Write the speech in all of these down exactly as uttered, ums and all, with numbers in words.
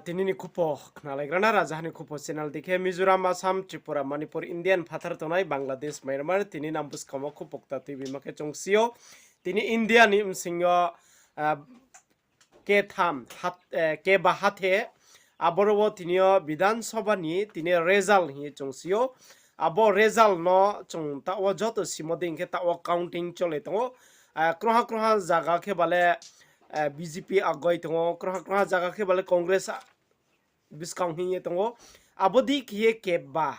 Tini ni khupo khnalaigra na, Rajaha ni Khupo channel dei khe Mizoram, Assam, Tripura, Manipur, Indian phathar tongnai Bangladesh, Myanmar, tini nam buskang wo khupo kta tuibima khe chung si ou. Tini India ni bsing yo, ketham, keba hathe, aboro wo tini yo Bidhan Sabha ni tini result hing ye chung si ou. Abo result no chung taoh wo joto simo dei hing khe taoh wo counting chole tong ou. Kroha kroha zaga khe ba le BJP agoi tong ou, kroha kroha zaga khe ba le Congress buskang hing ye tong ou. Abo dei khe ye keba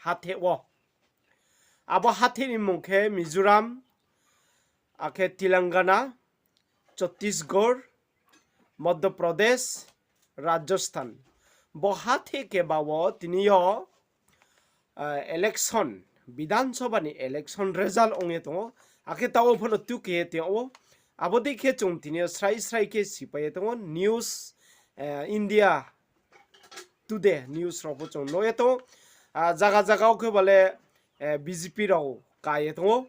hathe wo. Abo hathe ni mmung khe Mizoram, akhe Telangana, Chhattisgarh, Madhya Pradesh, Rajasthan. Bo hathe keba wo tini yo election, Bidhan Sabha ni election result ong ye tong ou. Akhe taoh wo phano tuke ye tong ou. Abo dei khe chung tini yo srai srai khe sipai ye tong ou. News, India Today news rao pho chung nuh ye tong ou. Zaga zaga wo khe ba le BJP rao ka ye tong ou.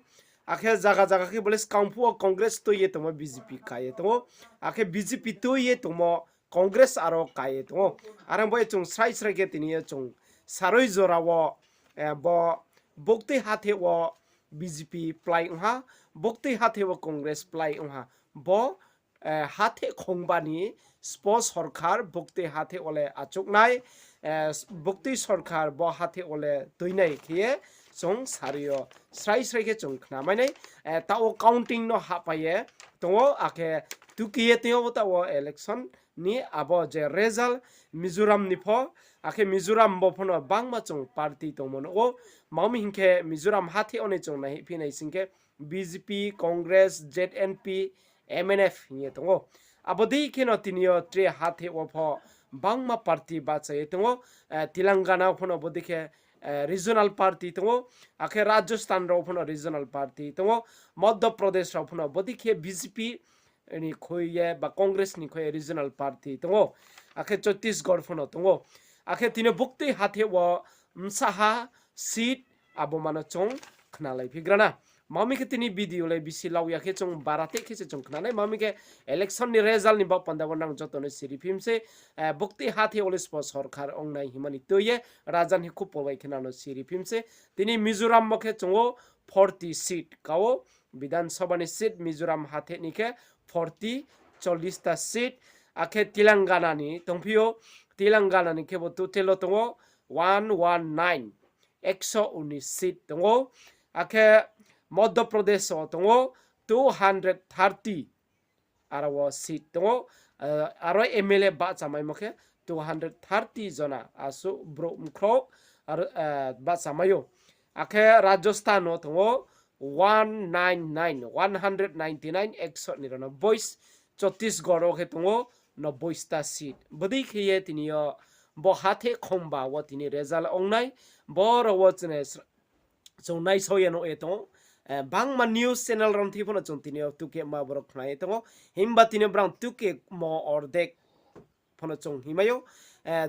Akhe zaga zaga khe ba le skang phuh wo Congress tui ye tongmo BJP ka ye tong ou. Akhe BJP tui ye tongmo Congress aro ka ye tong ou. Are ong bai chung srai srai khe tini yo chung sarui jora wo, bo buktui hathe wo BJP plai ong ha, buktui hathe wo Congress plai ong ha. Bo hathe khongba ni spo sorkar buktui hathe wo le achouh nai, buktui sorkar bo hathe wo le tuinai khe ye chung sari yo srai srai khe chung khnamai nai. Taoh wo counting no hahpai ye tong ou, akhe tuke ye tong ou bo taoh wo election ni abo je result Mizoram ni pho, akhe Mizoram bo phano bangma chung party tongmo nuh ou. Mami hing khe Mizoram hathe wo ni chung naihih phi nai sing khe BJP, Congress, ZNP, MNF hing ye tong ou. Abo dei kheno tini yo tre hathe wo pho bangma party bahcha ye tong ou. Telangana wo phano bodei khe regional party tong ou. Akhe Rajasthan rao phano regional party tong ou. Madhya Pradesh rao phano bodei khe BJP ni khui ye ba Congress ni khui ye regional party tong ou. Akhe Chhattisgarh phano tong ou. Akhe tini buktui hathe wo bsaha seat abo mano chung khnalaiphi gra na. Mami khe tini video le bisi lau ya khe chung bara tei khe se chung khnanai. Mami khe election ni result ni baoh panda wo nang joto no siri phim se. Buktui hathe wo le spo sorkar ongnai himani tui ye raja ni khupo bai khe nang no siri phim se. Tini Mizoram wo khe chung ou forty seat ka ou. Bidhan Sabha ni seat Mizoram hathe ni khe forty, চল্লিশটা seat. Akhe Telangana ni tongphi ou, Telangana ni khe bo total wo tong ou one one nine, একশো উনিশ seat tong ou. Akhe Madhya Pradesh wo tong ou two hundred thirty, aro wo seat tong ou. Aro MLA bahchamaimo khe two hundred thirty jona asuh brouh mkhrouh bahchamai ou. Akhe Rajasthan wo tong ou one nine nine, one hundred ninety nine, একশো নিরানব্বই. Chhattisgarh wo khe tong ou নব্বইটা seat. Bodei khe ye tini yo bo hathe khongba wo tini result ongnai. Boro wo chung naisao ye nuh ye tong ou. Bangma news channel rao thing pho no chung tini yo tukema boro khna ye tong ou. Himba tini yo brang tukemo অর্ধেক pho no chung himai ou.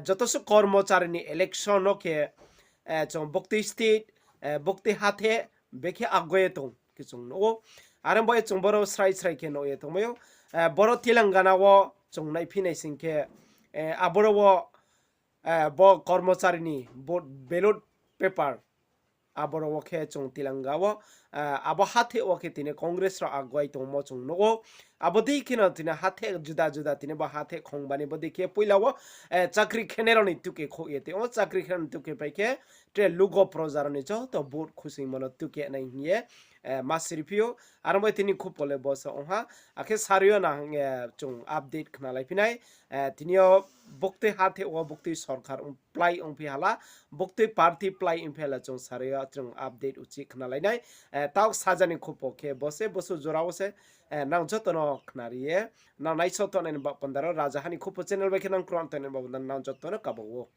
Joto suh kormochari ni election no khe chung buktui state, buktui hathe bekhe ago ye tong khe chung nuh ou. Are ong bai chung boro srai srai khe nuh ye tongmai ou. Boro Telangana wo chung naiphi nai sing khe, aboro wo bo kormochari ni vote, ballot paper, aboro wo khe chung Telangana wo, abo hathe wo khe tini Congress rao aguai tongmo chung nuh ou. Abo dei kheno tini hathe juda juda tini bo hathe khongba ni bodei khe poila wo chakri khenai rao ni tuke khouh ye tong ou. Chakri khenai rao ni tuke pai khe tre lugo proja rao ni joto vote khusoingmo no tuke nai hing ye ma siri phi ou. Aro bai tini khupo le bo se ong ha. Akhe sari yo nang chung update khnalaiphi nai. Tini yo buktui hathe wo buktui sorkar plai ongphi hala, buktui party plai ongphi hala chung sari yo chung update uchih khnalai nai. Taoh saja ni khupo khe bo se, bosuh jora wo se, nang joto no khnari ye, nang naisao tongnai ni baoh panda ro, Rajaha ni Khupo channel bai khe nang kruang tongnai ni baoh panda nang joto no kaba ou.